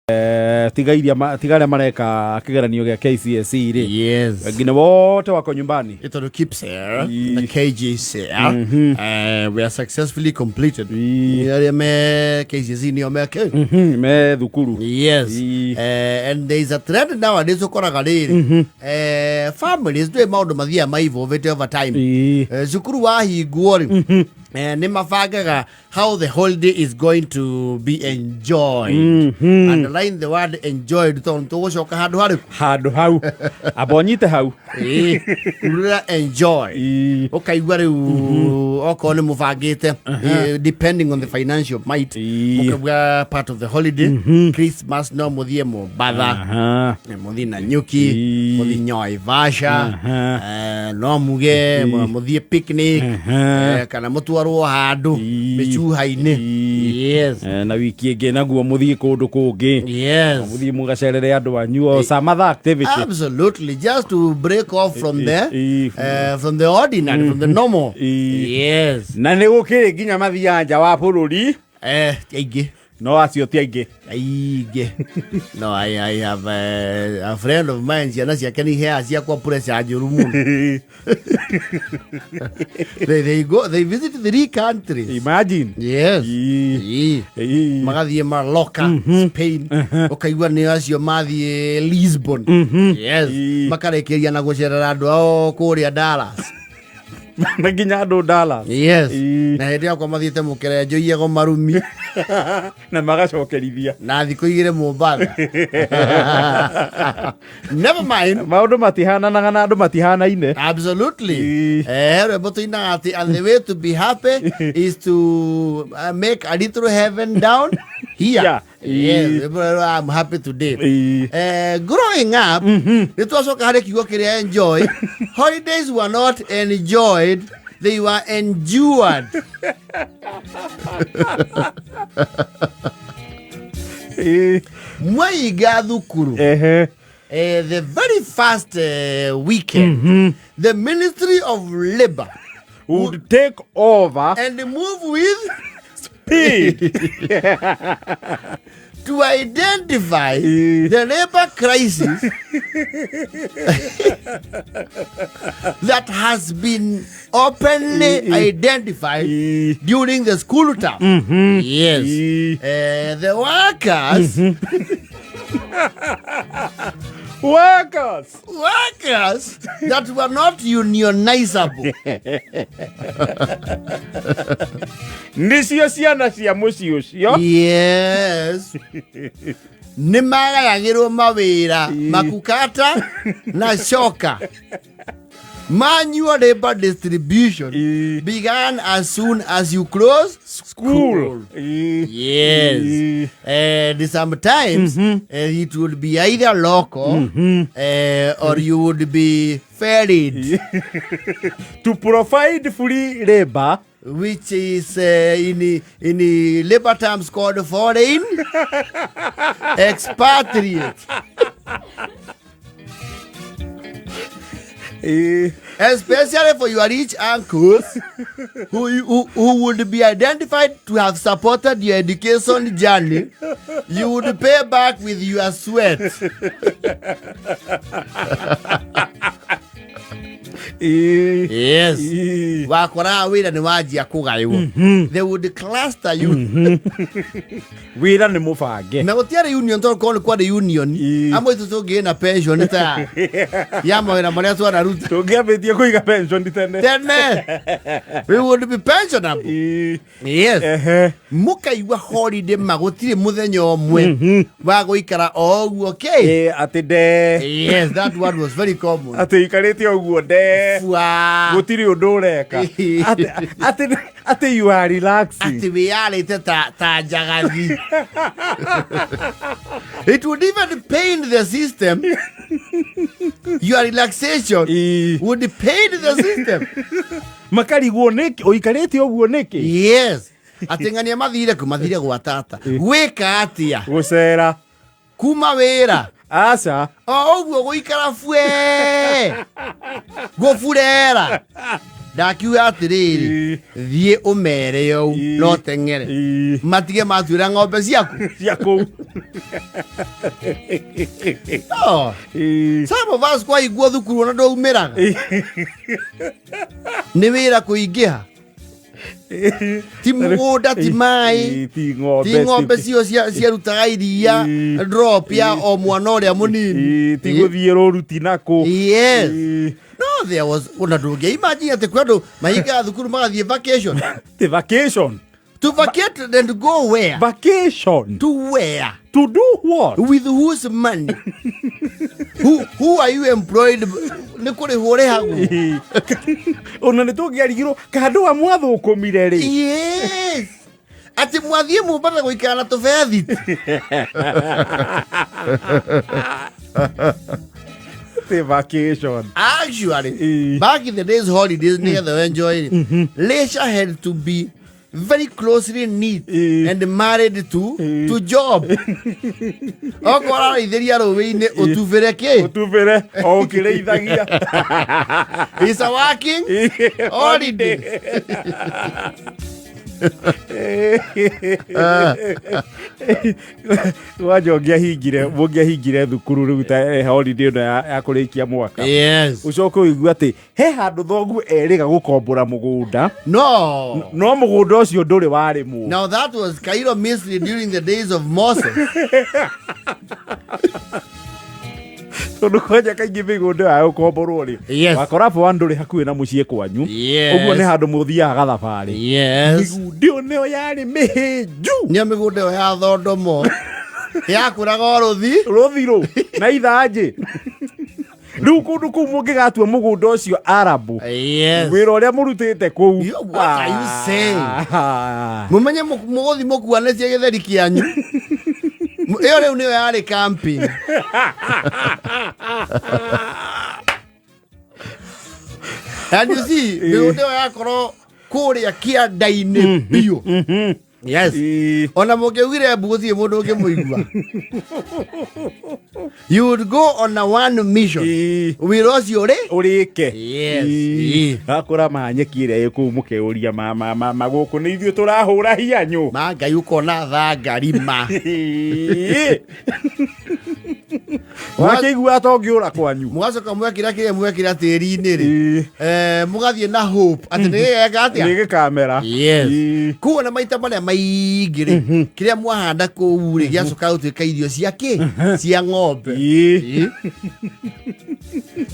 Tiga iria tiga arĩa mareka kĩgeranio gĩa KCSE rĩ, wengine wote wako nyumbani. Ĩtondũ KPSEA na KJSEA we are successfully completed. Arĩa me KCSE nĩo meke Me thukuru. Yes. And there is a trend nowadays ũkoraga rĩrĩ, families ndũĩ maũndũ mathiaga ma-evolvete over time. Cukuru wahingwo rĩ, nĩ mabangaga how the holiday is going to be enjoyed. Underline the word "enjoyed" tondũ tũgũcoka handũ harĩkũ? Handũ hau amba ũnyite hau. Ĩĩ, kurura "enjoy". Ũkaigua rĩu okorwo nĩ mũbangĩte, depending on the financial might, mũkaigua part of the holiday, Christmas, no mũthiĩ Mombatha, mũthiĩ Nanyuki, mũthiĩ Naivasha, no muge mũthiĩ picnic, kana mũtwarwo handũ mĩcuha-inĩ. Yes. Na wiki ĩngĩ naguo mũthiĩ kũndũ kũngĩ, mũthiĩ mũgacerere andũ anyu o some other activity. Absolutely, just to break off from the from the ordinary, from the normal. Yes. Na nĩ gũkĩrĩ nginya mathiaga nja wa bũrũri. Ti aingĩ. No acio ti aingĩ. Aingĩ. No, I have a friend of mine, ciana ciake nĩ iheaga ciakwa pressure njũru mũno. They visit three countries. Imagine. Yes. Magathiĩ Mallorca, Spain, ũkaigua nĩ acio mathiĩ Lisbon. Yes. Makarĩkĩria na gũcerera andũ ao kũrĩa Dallas. Na nginya andũ Dallas. Yes. Na hĩndĩ yakwa mathiĩte mũkerenjo iego marumi. Na magacokerithia. Na thikũ 2 Mombatha. Never mind. Maũndũ matihananaga na andũ matihanaine. Absolutely. Rwĩmbo tũinaga atĩ, "And the way to be happy is to make a little heaven down here." Yes, rwĩmbo rũrũ, "I'm Happy Today". Growing up, nĩ twacoka harĩ kiugo kĩrĩa "enjoy". Holidays were not enjoyed, they were endured. Mwaiga thukuru, the very first weekend, the Ministry of Labor would take over and move with speed to identify the labor crisis that has been openly identified during the school term. Yes. The workers, workers workers that were not unionizable. Nĩcio ciana cia mũciĩ ũcio. Yes. Nĩ magayagĩrwo mawĩra makukata na coka. Manual labor distribution began as soon as you close school. Yes. And sometimes it would be either local or you would be ferried to provide free labor, which is in labor terms called foreign expatriate. Especially for your rich uncles who would be identified to have supported your education journey, you would pay back with your sweat. Yes. Wakoraga wĩra nĩ wanjia kũgaywo. They would cluster you. Wĩra nĩ mũbange. Na gũtiarĩ union, tondũ korwo nĩ kwarĩ union, amwe itũ tũngĩĩ na pension ta ya mawĩra marĩa twanaruta. Tũngĩambĩtie kũiga pension tene. Tene we would be pensionable. Yes. Mũkaigua holiday ma gũtirĩ mũthenya ũmwe wa gũikara o ũguo kĩ. Atĩ nde. Yes, that word was very common. Atĩ ikarĩte ũguo nde. Fua. Gũtirĩ ũndũ ũreka. Atĩ you are relaxing. Atĩ wĩyarĩte ta njagathi. It would even pain the system. Your relaxation would pain the system. Makarigwo nĩkĩ ũikarĩte ũguo nĩkĩ. Yes, atĩ ng'ania mathire kũ, mathire gwa tata gwĩka atĩa? Gũcera. Kuma wĩra? Aca. O ũguo gũikara bue gũburera. Ndakiuga atĩrĩrĩ, thiĩ ũmere ũũ, no teng'ere. Matige matuĩra ng'ombe ciaku. Cia kũu. No. Some of us kwaiguo thukuru ona ndwaumĩraga. Nĩ wĩra kũingĩha. Ti mũgũnda, ti maĩ. Ti ng'ombe. Ti ng'ombe cio ciarutaga iria drop ya o mwana ũrĩa mũnini. Ti gũthiĩ rũru ti nakũ. Yes. No there was ona ndũngĩ imagine atĩ kwĩ andũ mahingaga thukuru magathiĩ vacation. Ti vacation. To vacate and go where? Vacation. To where? To do what? With whose money? Who are you employed? Nĩ kũrĩhwo ũrĩhagwo. Ona nĩ tũngĩarigirwo kandũ a mwathũkũmire rĩ. Yes. Atĩ mwathiĩ Mombatha gũikara na tũbethi. Ti vacation. Actually, back in the days holidays nĩgetha enjoy it. Leisure had to be very closely knit and married to job. Okorwo ararĩithĩria rũĩ-inĩ ũtubĩre kĩ? Ũtubĩre o ũkĩrĩithagia. It's a working holiday. Wanja ũngĩahingire mũngĩahingire thukuru rĩu ta holiday ĩno ya kũrĩkia mwaka. Yes. Ũcoke ũigue atĩ he handũ thoguo erĩga gũkombora mũgũnda. No. No mũgũnda ũcio ndũrĩ warĩmwo. Now that was Cairo Misri during the days of Moses. Tondũ kwanja kaingĩ mĩgũnda ya gũkomborwo rĩ. Yes. Wakora hapo ndũrĩ hakuhĩ na mũciĩ kwanyu. Yes. Ũguo nĩ handũ mũthiaga gathabarĩ. Yes. Mĩgũnda ĩyo nĩyo yarĩ mĩhĩnju. Nĩyo mĩgũnda ĩyo ya thondomo. Yakũraga o rũthi. Rũthirũ na ithanjĩ. Rĩu kũndũ kũu mũngĩgatua mũgũnda ũcio Arabu. Yes. Wĩra ũrĩa mũrutĩte kũu. Yo, what are you saying? Mũmenye mũgũthi mũkuanĩtie gĩtheri kĩanyu. Ĩyo rĩu nĩyo yarĩ camping. And you see, mĩgũnda ĩyo yakorwo kũrĩa kĩanda-inĩ biũ. Yes. Ona mũngĩaugire mbu gũtirĩ mũndũ ũngĩmũigua. You would go on a one mission. Wĩra ũcio ũrĩ? Ũrĩke. Yes. Gakũra ma nyeki ĩrĩa ĩ kũu mũkeũria ma gũkũ nĩ ithuĩ tũrahũra hianyũ. Ma Ngai ũkona thangari ma. Wakĩigua ta ũngĩũra kwanyu. Mũgacoka mwekĩra kĩrĩa mwekĩra tĩri-inĩ rĩ. Mũgathiĩ na hope atĩ nĩ gĩgeka atĩa? Nĩ gĩkamera. Yes. Koguo na maita marĩa maingĩ rĩ, kĩrĩa mwahanda kũu rĩ, gĩacoka gũtuĩka irio cia kĩ? Cia ng'ombe.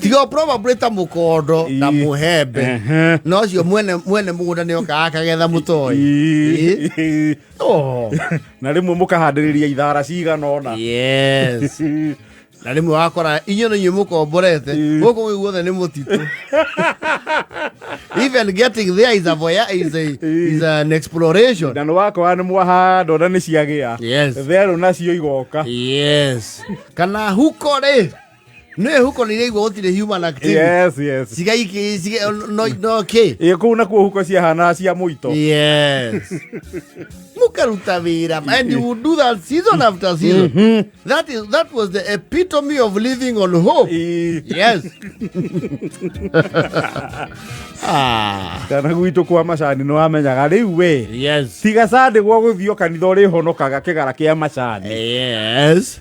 Tiga probably ta mũkondo na mũhembe. No ũcio mwene mũgũnda nĩ okaga akagetha mũtoi. Oh. Na rĩmwe mũkahandĩrĩria ithara cigana ũna. Yes. Na rĩmwe wakora inyuĩ nĩ inyuĩ mũkomborete, gũkũ gwĩ guothe nĩ mũtitũ. Even getting there is a voyage, is an exploration. Na nĩ wakora nĩ mwahanda ona nĩ ciagĩa. Yes. Therũ nacio igoka. Yes. Kana huko rĩ, nĩ huko nĩ iraigua gũtirĩ human activity. Yes, yes. Cigaiki, ciga, no, no kĩ? Ĩ kũu nakuo huko ciahana cia mũito. Yes. Mukaruta wĩra and you would do that season after season. That was the epitome of living on hope. Yes. Kana gwitũ kwa macani nĩ wamenyaga rĩu we. Yes. Tiga Sunday gwa gũthiĩ kanitha ũrĩhonokaga kĩgara kĩa macani. Yes.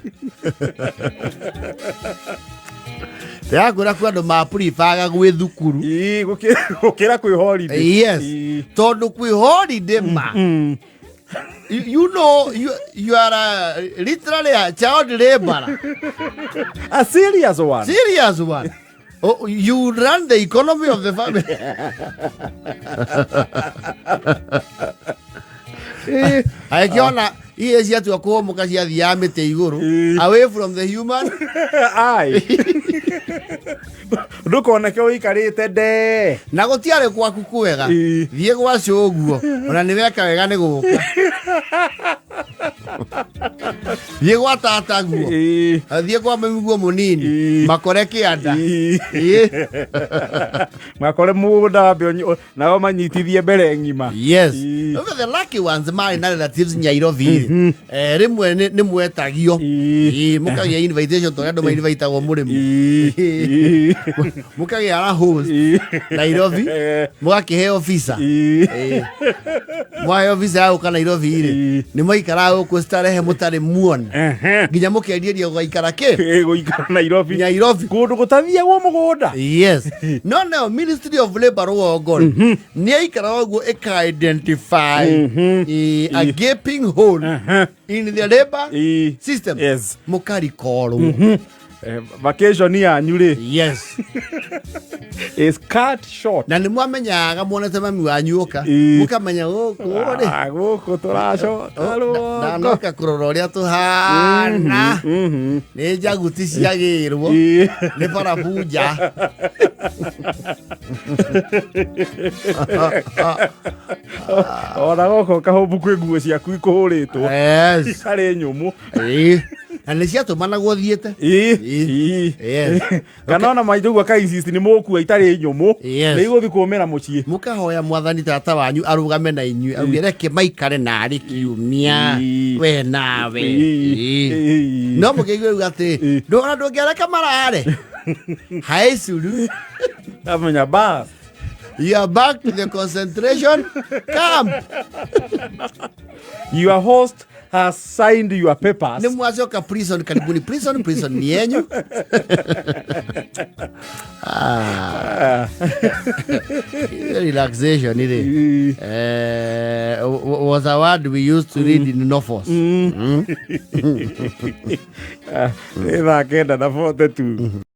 Ndĩrakwĩra kwĩ andũ mapuribaga gwĩ thukuru. Ii, gũkĩra kwĩ holiday. Yes. Tondũ kwĩ holiday ma. You know, you are literally a child laborer. A serious one. Serious one. Oh, you run the economy of the family. Agĩkĩona iria ciatua kũhũmũka ciathiaga mĩtĩ igũrũ, away from the human eye. Ndũkoneke ũikarĩte ndee. Na gũtiarĩ gwaku kwega. Thiĩ gwa cũguo, ona nĩ weka wega nĩ gũka. Thiĩ gwa tataguo. Thiĩ kwa mĩguo mũnini. Makore kĩanda. Makore mũgũnda wambe nao manyitithie mbere ng'ima. Yes. Remember the lucky ones marĩ na relatives Nyairobi. Ĩĩ. Rĩmwe nĩ mwetagio. Ĩĩ. Ĩĩ, mũkagĩa invitation tondũ andũ mainvitagwo mũrĩmo. Ĩĩ. Mũkagĩa na host Ĩĩ. Nairobi, mũgakĩheo visa. Ĩĩ. Ĩĩ. Mwaheo visa ya gũka Nairobi rĩ, Ĩĩ. nĩ mwaikaraga gũkũ starehe mũtarĩ muona Ehe. nginya mũkendieria gũgaikara kĩ Ĩĩ, gũikara Nairobi. Nairobi. Kũndũ gũtathiagwo mũgũnda. Yes, no nayo Ministry of Labor rũgongo rĩ, nĩ yaikaraga ũguo ĩka identify a gaping hole in the labor Ĩĩ. system. Yes. Mũkarikorwo. Vacation yanyu rĩ Yes. is cut short. Na nĩ mwamenyaga muonete mami wanyu ũka, Ĩĩ. mũkamenya gũkũ rĩ, Ah, gũkũ tũracoka rũgongo. ndanoka kũrora ũrĩa tũhana, nĩ njaguti ciagĩrwo, Ĩĩ. nĩ barabunja. Ona goko kahũmbu kwĩ nguo ciaku ikũhũrĩtwo Yes. itarĩ nyũmũ. Ĩĩ. Na nĩ ciatũmanagwo thiĩte. Ĩĩ. Ĩĩ. Ĩĩ. Yes. Kana ona maitũ guo aka insist nĩ mũkua itarĩ nyũmũ, Yes. nĩ igũthiĩ kũmĩra mũciĩ. Mũkahoya mwathani tata wanyu arũgame na inyuĩ, auge reke maikare narĩ kiumia. Ĩĩ. We nawe. Ĩĩ. Ĩĩ. Ĩĩ. No mũkĩigua rĩu atĩ Ĩĩ. ndũona ndũngĩareka marare haĩ curu. Amenya bas. You are back to the concentration camp. Your host has signed your papers. Nĩ mwacoka prison. Karibuni prison, prison ni yenyu. Ah. Relaxation rĩ, Ĩĩ. was a word we used to read in novels. Ah, nĩ thaa 9:42.